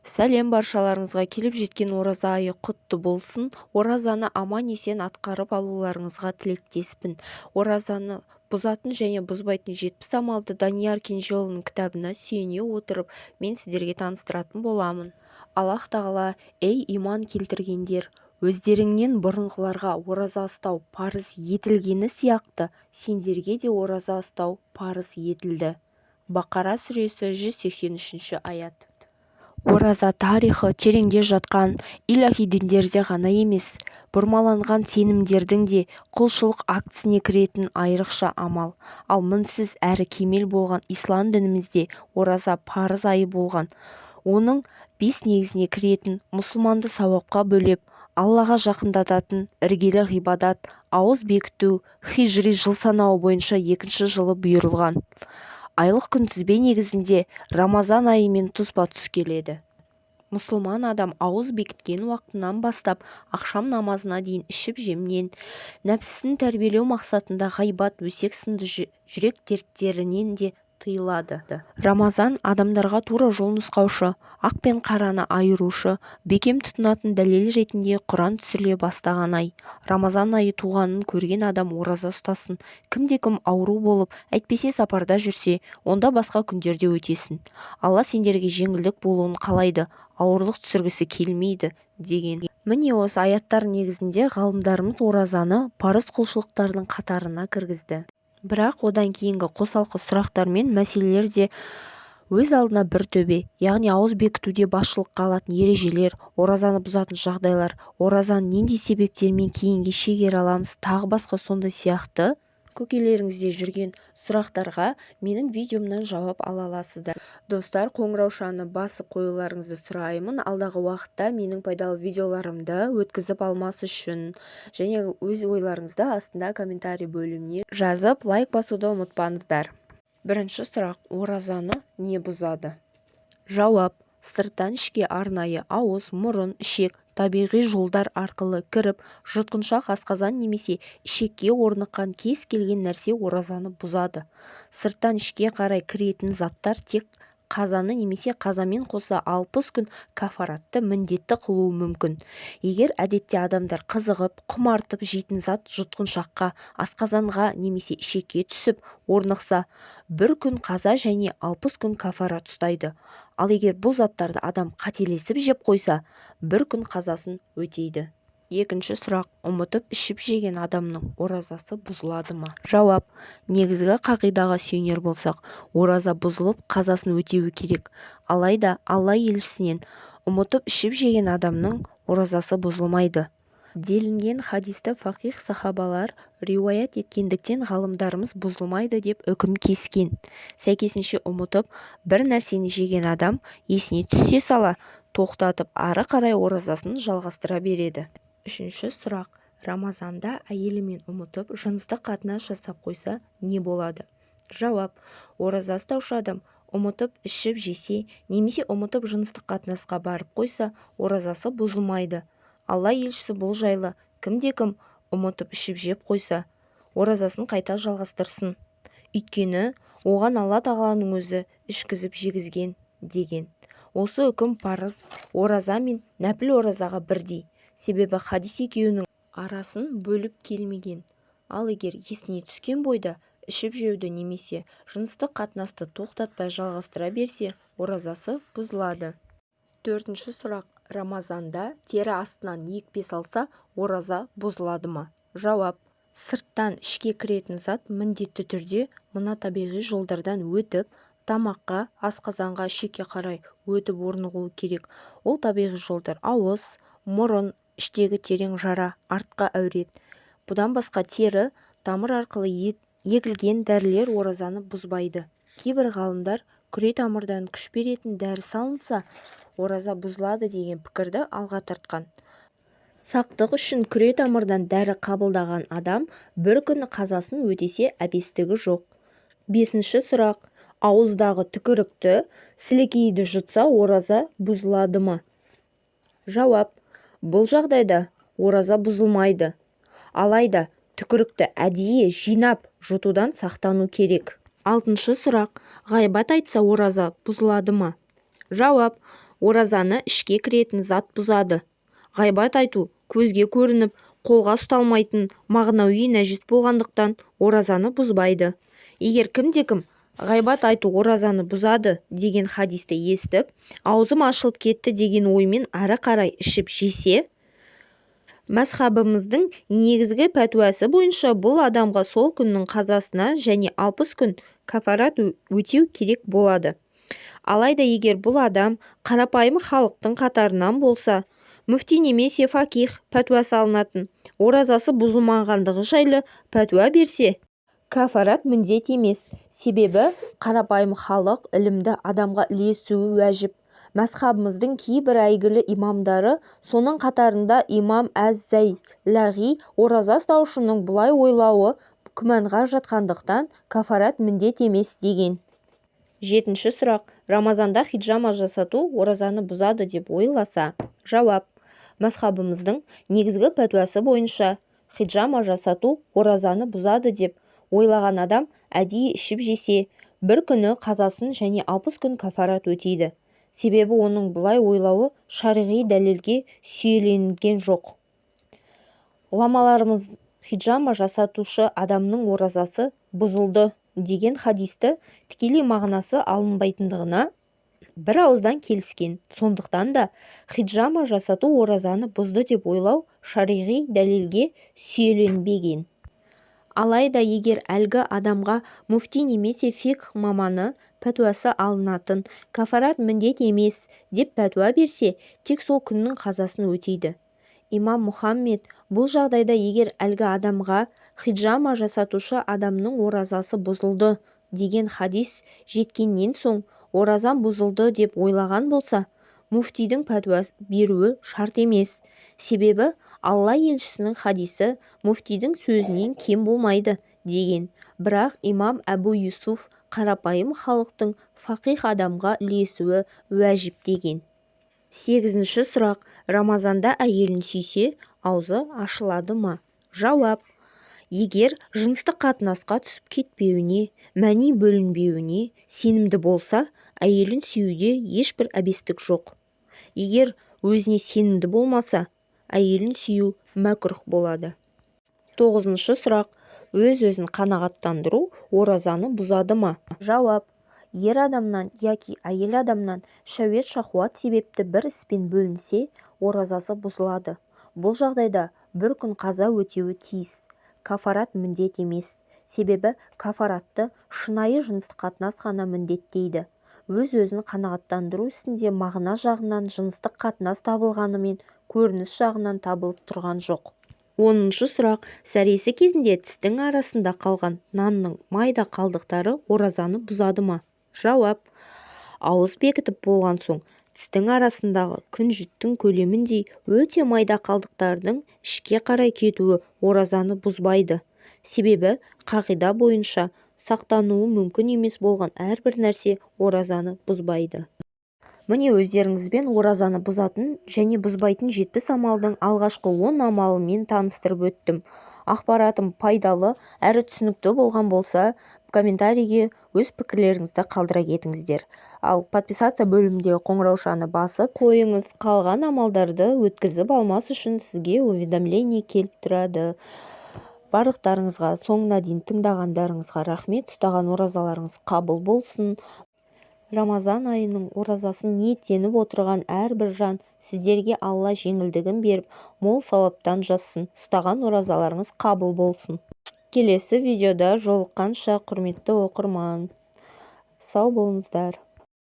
Сәлем баршаларыңызға! Келіп жеткен ораза айы құтты болсын! Оразаны аман-есен атқарып алуларыңызға тілектеспін. Оразаны бұзатын және бұзбайтын 70 амалды Данияр Кенжеұлының кітабына сүйене отырып, мен сіздерге таныстыратын боламын. Аллаһ Тағала: «Ей, иман келтіргендер! Өздеріңнен бұрынғыларға ораза ұстау парыз етілгені сияқты, сендерге де ораза ұстау парыз етілді». Бақара сүресі, 183-аят. Ораза тарихы тереңде жатқан илаһи діндерде ғана емес, бұрмаланған сенімдердің де құлшылық актісіне кіретін айрықша амал. Ал мінсіз әрі кемел болған ислам дінімізде ораза парыз айы болған, оның бес негізіне кіретін, мұсылманды сауапқа бөлеп, Аллаға жақындататын іргелі ғибадат. Ауыз бекіту хижри жыл санауы бойынша екінші жылы бұйырылған. Айлық күнтізбе негізінде Рамазан айымен тұспа-тұс келеді. Мұсылман адам ауыз бекіткен уақытынан бастап ақшам намазына дейін ішіп-жемнен, нәпсісін тәрбиелеу мақсатында ғайбат, өсек сынды жүрек дерттерінен де тыйылады. Рамазан адамдарға тура жол нұсқаушы, ақ пен қараны айырушы, бекем тұтынатын дәлел ретінде Құран түсіріле бастаған ай. Рамазан айы туғанын көрген адам ораза ұстасын. Кімде-кім ауру болып, әйтпесе сапарда жүрсе, онда басқа күндерде өтесін. Алла сендерге жеңілдік болуын қалайды, ауырлық түсіргісі келмейді, деген. Міне, осы аяттар негізінде ғалымдарымыз оразаны парыз құлшылықтардың қатарына кіргізді. Бірақ одан кейінгі қосалқы сұрақтар мен мәселелер де өз алдына бір төбе. Яғни ауыз бекітуде басшылыққа алатын ережелер, оразаны бұзатын жағдайлар, оразаны нендей себептермен кейінге шегере аламыз, тағы басқа сондай сияқты көкейлеріңізде жүрген сұрақтарға менің видеомнан жауап ала аласыздар. Достар, қоңыраушаны басып қоюларыңызды сұраймын, алдағы уақытта менің пайдалы видеоларымды өткізіп алмас үшін. Және өз ойларыңызды астында комментарий бөліміне жазып, лайк басуды ұмытпаңыздар. Бірінші сұрақ: оразаны не бұзады? Жауап: сырттан ішке арнайы ауыз, мұрын, ішек, табиғи жолдар арқылы кіріп, жұтқыншақ, асқазан немесе ішекке орныққан кез келген нәрсе оразаны бұзады. Сырттан ішке қарай кіретін заттар тек қазаны немесе қазамен қоса 60 күн кафаратты міндетті қылуы мүмкін. Егер әдетте адамдар қызығып, құмартып жейтін зат жұтқыншаққа, асқазанға немесе ішекке түсіп орнықса, бір күн қаза және 60 күн кафарат ұстайды. Ал егер бұл заттарды адам қателесіп жеп қойса, бір күн қазасын өтейді. Екінші сұрақ: ұмытып ішіп-жеген адамның оразасы бұзылады ма? Жауап: негізгі қағидаға сүйенер болсақ, ораза бұзылып, қазасын өтеуі керек. Алайда Алла елшісінен: «Ұмытып ішіп-жеген адамның оразасы бұзылмайды», – делінген хадисті фақих сахабалар риуаят еткендіктен, ғалымдарымыз бұзылмайды деп үкім кескен. Сәйкесінше, ұмытып бір нәрсені жеген адам есіне түсе сала тоқтатып, ары қарай оразасын жалғастыра береді. Үшінші сұрақ: Рамазанда әйелімен ұмытып жыныстық қатынас жасап қойса, не болады? Жауап: ораза ұстаушы адам ұмытып ішіп жесе немесе ұмытып жыныстық қатынасқа барып қойса, оразасы бұзылмайды. Алла елшісі бұл жайлы: «Кімде-кім ұмытып ішіп-жеп қойса, оразасын қайта жалғастырсын, өйткені оған Алла Тағаланың өзі ішкізіп-жегізген», – деген. Осы үкім парыз ораза мен нәпіл оразаға бірдей, себебі хадис екеуінің арасын бөліп келмеген. Ал егер есіне түскен бойда ішіп-жеуді немесе жыныстық қатынасты тоқтатпай жалғастыра берсе, оразасы бұзылады. Төртінші сұрақ: Рамазанда тері астынан екпе салса, ораза бұзылады ма? Жауап: сырттан ішке кіретін зат міндетті түрде мына табиғи жолдардан өтіп, тамаққа, асқазанға, ішекке қарай өтіп орнығуы керек. Ол табиғи жолдар: ауыз, мұрын, іштегі терең жара, артқы әурет. Бұдан басқа тері, тамыр арқылы егілген дәрілер оразаны бұзбайды. Кейбір ғалымдар күре тамырдан күш беретін дәрі салынса, ораза бұзылады деген пікірді алға тартқан. Сақтық үшін күре тамырдан дәрі қабылдаған адам бір күн қазасын өтесе, әбестігі жоқ. Бесінші сұрақ: ауыздағы түкірікті, сілекейді жұтса, ораза бұзылады ма? Жауап: бұл жағдайда ораза бұзылмайды. Алайда түкірікті әдейі жинап жұтудан сақтану керек. Алтыншы сұрақ: ғайбат айтса, ораза бұзылады ма? Жауап: Оразаны ішке кіретін зат бұзады. Ғайбат айту көзге көрініп, қолға ұсталмайтын мағнауи нәжіс болғандықтан, оразаны бұзбайды. Егер кімде-кім «Ғайбат айту оразаны бұзады» деген хадисті естіп, «Аузым ашылып кетті» деген оймен ары қарай ішіп-жесе, мазхабымыздың негізгі пәтуасы бойынша бұл адамға сол күннің қазасына және 60 күн кафарат өтеу керек болады. Алайда егер бұл адам қарапайым халықтың қатарынан болса, мүфти немесе фақих пәтуасы алынатын, оразасы бұзылмағандығы жайлы пәтуа берсе, кафарат міндет емес. Себебі қарапайым халық ілімді адамға ілесуі уәжіп. Мазхабымыздың кейбір әйгілі имамдары, соның қатарында имам әз-Зайлағи ораза ұстаушының бұлай ойлауы күмәнға жатқандықтан, кафарат міндет емес деген. Жетінші сұрақ: Рамазанда хиджама жасату оразаны бұзады деп ойласа? Жауап: Мазхабымыздың негізгі пәтуасы бойынша, хиджама жасату оразаны бұзады деп ойлаған адам әдейі ішіп-жесе, бір күні қазасын және 60 күн кафарат өтейді. Себебі оның бұлай ойлауы шариғи дәлелге сүйенілген жоқ. Ғұламаларымыз «Хиджама жасатушы адамның оразасы бұзылды» деген хадисті тікелей мағынасы алынбайтындығына бір ауыздан келіскен. Сондықтан да хиджама жасату оразаны бұзды деп ойлау шариғи дәлелге сүйенілмеген. Алайда егер әлгі адамға мүфти немесе фиқһ маманы, пәтуасы алынатын, кафарат міндет емес деп пәтуа берсе, тек сол күннің қазасын өтейді. Имам Мұхаммед бұл жағдайда егер әлгі адамға «Хиджама жасатушы адамның оразасы бұзылды» деген хадис жеткеннен соң оразам бұзылды деп ойлаған болса, мүфтидің пәтуа беруі шарт емес. Себебі Алла елшісінің хадисі мүфтидің сөзінен кем болмайды деген. Бірақ имам Әбу Юсуф қарапайым халықтың фақих адамға ілесуі уәжіп деген. Сегізінші сұрақ: Рамазанда әйелін сүйсе, аузы ашылады ма? Жауап: Егер жыныстық қатынасқа түсіп кетпеуіне, мәни бөлінбеуіне сенімді болса, әйелін сүюде ешбір әбестік жоқ. Егер өзіне сенімді болмаса, әйелін сүю мәкрүһ болады. Тоғызыншы сұрақ: Өз-өзін қанағаттандыру оразаны бұзады ма? Жауап: Ер адамнан яки әйел адамнан шәует шахуат себепті бір іспен бөлінсе, оразасы бұзылады. Бұл жағдайда бір күн қаза өтеуі тиіс. Кафарат міндет емес. Себебі кафаратты шынайы жыныстық қатынас қана міндеттейді. Өз-өзін қанағаттандыру ісінде мағына жағынан жыныстық қатынас табылғанымен, көрініс жағынан табылып тұрған жоқ. 10-сұрақ: Сәресі кезінде тістің арасында қалған нанның майда қалдықтары оразаны бұзады ма? Жауап: Ауыз бекітіп болған соң тістің арасындағы күнжіттің көлеміндей өте майда қалдықтардың ішке қарай кетуі оразаны бұзбайды. Себебі қағида бойынша, сақтануы мүмкін емес болған әрбір нәрсе оразаны бұзбайды. Міне, өздеріңізбен оразаны бұзатын және бұзбайтын 70 амалдың алғашқы 10 амалымен таныстырып өттім. Ақпаратым пайдалы әрі түсінікті болған болса, комментарийге өз пікірлеріңізді қалдыра кетіңіздер. Ал подписаться бөліміндегі қоңыраушаны басып қойыңыз. Қалған амалдарды өткізіп алмас үшін сізге уведомление келіп тұрады. Барлықтарыңызға соңына дейін тыңдағандарыңызға рахмет. Ұстаған оразаларыңыз қабыл болсын. Рамазан айының оразасын ниеттеніп отырған әрбір жан, сіздерге Алла жеңілдігін беріп, мол сауаптан жазсын. Ұстаған оразаларыңыз қабыл болсын. Келесі видеода жолыққанша, құрметті оқырман, сау болыңыздар.